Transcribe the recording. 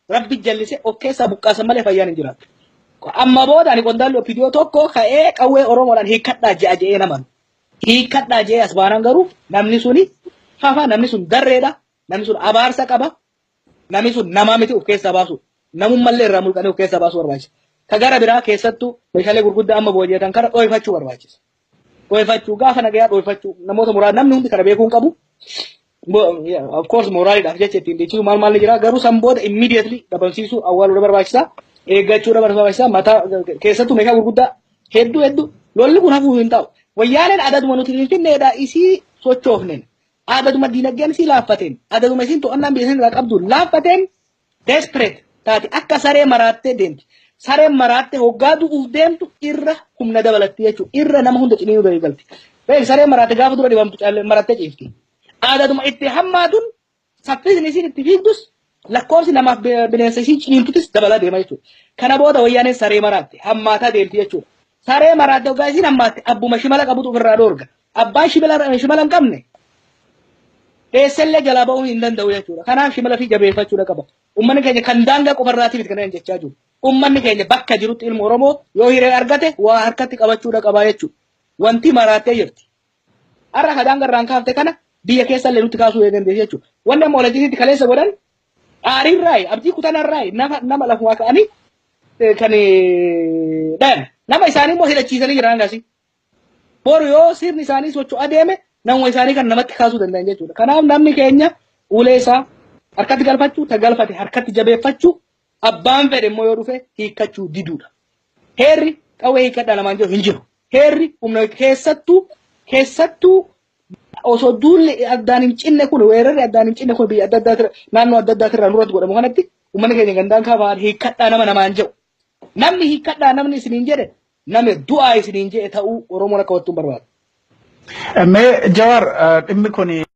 Rabbi jallise of keessaa buqqaasan malee fayyaan hin jiraattu. Amma booda ani qondaalli OPDO tokko ka'ee qawwee Oromoodhaan hiikkadhaa je'a je'ee naman. Hiikkadhaa je'ee as baanaan garuu namni suni fafa, namni sun darreedha, namni sun abaarsa qaba, namni sun namaa miti, of keessaa baasu. Namummallee irraa mulqanii of keessaa baasuu barbaachisa. Ka gara biraa keessattuu meeshaalee gurguddaa amma booji'atan kana dhooyfachuu barbaachisa. Dhooyfachuu, gaafa nagayaa dhooyfachuu, namoota muraasa, namni hundi kana beekuu hin qabu. Of course mooraaliidhaaf jecha ittiin dhiichisu maal maal ni jira, garuu san booda immediately dhabamsiisuu, awwaaluu barbaachisa. Eeggachuu barbaachisa. Mataa keessattuu meeshaa gurguddaa hedduu hedduu. Lolli kun hafuu hin ta'u. Wayyaaneen adaduma nuti Finfinneedha isii sochoofneen, adaduma diinagdeen isii laaffateen, adaduma isiin to'annaan biyya isin irraa qabdu laaffateen desperate taate akka saree maraattee deemti. Sareen maraattee hoggaa du'uuf deemtu irra humna dabalatti jechuudha. Irra nama hunda ciniinuu galti. Beek, sareen maraatte gaafa dura dhibamtu marattee ciifti. Adaduma itti hammaatuun saffisni isiin itti fiigdus, lakkoofsi namaaf bineensa isiin ciniintutis dabalaa deema jechuudha. Kana booda wayyaaneen saree maraatte hammaataa deemti jechuudha. Saree maraatte hoggaa isiin hammaatte abbuma shimala qabutu ofirraa dhoorga. Abbaan shimala hin qabne eessallee jalaa ba'uu hin danda'u jechuudha. Kanaaf shimala fi jabeeffachuudha qaba. Uummanni keenya kan daangaa qofarraatiif miti kana jechaa jiru. Uummanni keenya bakka jirutti ilma Oromoo yoo hiree argate waa harkatti qabachuudha qaba jechuudha. Wanti maraattee jirti. Har'a ka daangaa irraan kaafte kana biyya keessallee nutti kaasuu dandeessi jechuudha. Wanni amma walajjisiitti kaleessa godhan aariirraayi, abdii kutanarraayi, nama lafumaa ka'anii kan dhayan. Nama isaanii immoo hidhachiisanii jiran hangasii. Boru yoo sirni isaanii socho'aa deeme namuma isaanii kan namatti kaasuu danda'an jechuudha. Kanaaf namni keenya ulee isaa harkatti galfachuu, ta galfate harkatti jabeeffachuu, abbaan fedhe immoo yoo dhufe hiikkachuu diduudha. Heerri qawwee hiikkadhaa namaan jiru hin jiru. Heerri humna keessattuu osoo duulli addaan hin cinne kun, weerarri addaan hin cinne kun biyya adda addaa, naannoo adda addaatirraa nurratti godhamu kanatti uummanni keenya gandaan kaafaan hiikkadhaa nama namaan jedhu. Namni hiikkadhaa namni isiniin jedhe nama du'aa isiniin jedhe ta'uu Oromoon akka hubattuun barbaada. Mee Jawaar, dhimmi kun